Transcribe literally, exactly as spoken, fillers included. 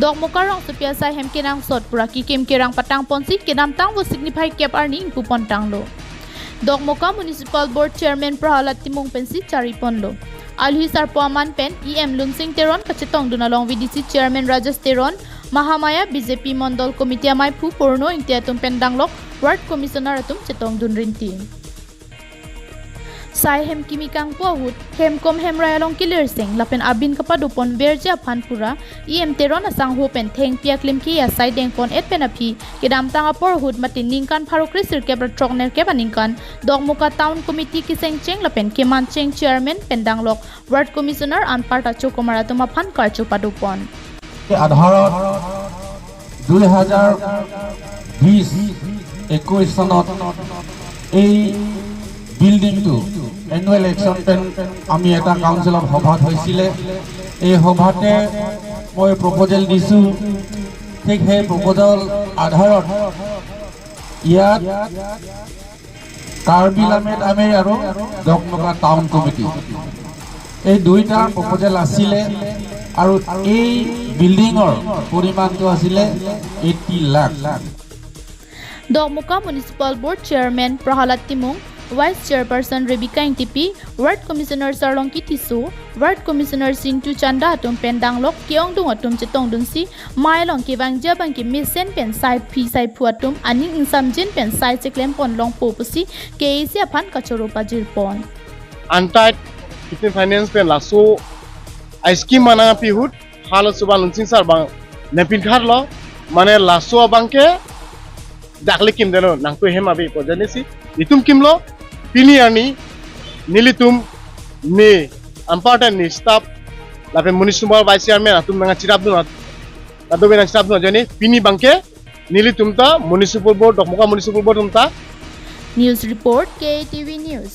Dokmoka rongsopi asai hem kenangsot pura kekim kerang patang ponsi kedamtang vo signify kep arni ingpu pon tanglo. Dokmoka Municipal Board Chairman Prahalad Timung pensi chari ponlo. Alhi sarpo aman pen E M Lunsing Teron kachetongdun along V D C Chairman Rajesh Teron, Mahamaya B J P Mondol Committee amei phu Purno Ingti atum pen danglok Ward Commissioner atum chetongdun rinti. Sai hem kimi kangpu ahut, hem kom hem rai along kilirseng lapen abin kapado pon verji aphan pura, E M Teron asangho pen thengpi aklim ke asai dengpon et pen aphi, kedamtang apor ahut mate ningkan pharo kre sirkep ra throk nerkep aningkan, Dokmoka Town Committee kesengcheng lapen kemancheng Chairman pen danglok Ward Commissioner anparta chokomar atum aphan karcho pado pon. আধাৰত দুই হাজাৰ বিছ একৈছ চনত এই বিল্ডিংটো annual action plane আমি এটা কাউন্সিলত সভাত হৈছিলে। এই সভাতে মই প্ৰপ'জেল দিছোঁ। ঠিক সেই প্ৰপ'জেল আধাৰত ইয়াত কাৰ্বি লামেট আমেই আৰু দকমকা টাউন কমিটি, এই দুইটাৰ প্ৰপ'জেল আছিলে আৰু এই বিল্ডিঙৰ পৰিমাণটো আছিলে এইটি lakh. Dokmoka Municipal Board Chairman Prahalad Timung, Vice Chairperson Rebecca Ingtipi, Ward Commissioner Sarlongki Tisso, Ward Commissioner Sintu Chanda atum pen danglok ke-ongdung atum chetongdunsi, mai along kevangji abang ke mesen pen saiphi saiphu atum aning ingsamjin pen sai cheklem pon longpo pusi K A C aphan kachoro pajir pon. Antai Kitchen Finance pen laso a scheme manang aphi ahut halaso abang Lunsing sir abang nangpinkhar lo, mane laso abang ke dakle kimdelo nangtum hem ave pu ajoine si itum kimlo. Pini arni nelitum ne anparta ne staff lapen municipal vice chairman atum nangchirapdun, kadokave nangchirapdun ajoine pini abang ke nelitum ta municipal board, Dokmoka Municipal Board atum ta. News report, K A T V News.